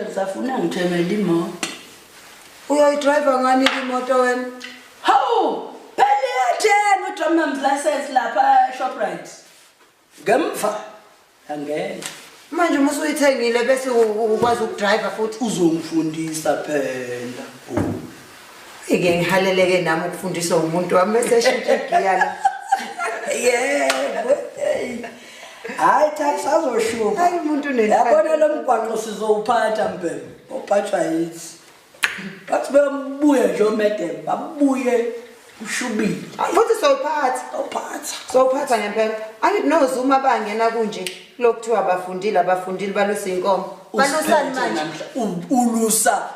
Ngisafuna ngithengele imoto. Uyoyidrayiva ngani imoto wena? Hawu, phela iyathenga u-drivers license lapha eShoprite. Ngemva angena. Manje uma usuyithengile bese ukwazi ukudrayiva futhi? Uzongifundisa phela. Ike ngihaleleke nami ukufundiswa umuntu wami bese eshintsha igiya la. Yebo. Hayi cha, kusazoshuba. Hayi, umuntu unenhlanhla. Yabona lo mgwaqo sizowuphatha mbhemu. Ophathwa yithi. Bathi bebuye nje omedem, babuye ushubile. Futhi sowuphatha. Ophatha. Sowuphatha ngempela. Angithi noZuma bangena kunje lokuthiwa abafundile, abafundile, balusa inkomo. Balusani manje? Ulusa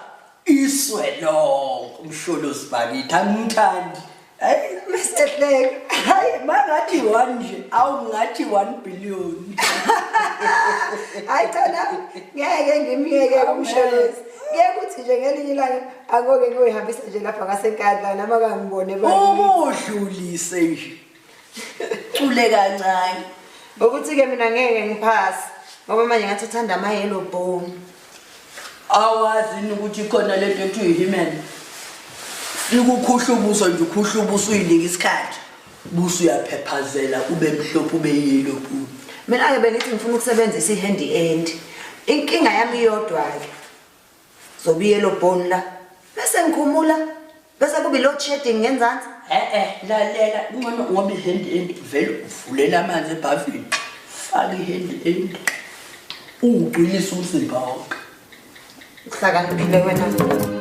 iswe lonke uMsholozi bakithi, angimthandi. Hayi. Mesehleka. Hayi, mangathi 1 nje, awu ngathi 1 billion. Hayi cha, nami ngeke ngimyeke uMsholozi. Ngeke kuthi nje ngelinye ilanga angoke ngiyoyihambisa nje lapha ngaseNkandla noma kangibone bakithi. Ukudlulise nje. Cule kancane. Ukuthi-ke mina ngeke ngiphase ngoba manje ngathi uthanda ama-yellow bone. Awazi yini ukuthi khona lento ekuthiwa i-hymen? Fika ukhuhla ubuso nje, ukhuhla ubuso uyinike isikhathi. Buso uyaphephazela ube mhlophe ube yellow bone. Mina-ke bengithi ngifuna ukusebenzisa i-handy end. Inkinga yami iyodwa-ke. Zobe i-yellow bone la. Bese ngikhumula, bese kuba i-load shedding ngenzansi. Eh, lalela, ngcono ngoba i-handy end vele uvulela amanzi ebhavini. Faka i-handy end. Ugcwilise umzimba wonke. Uhlakaniphile wena.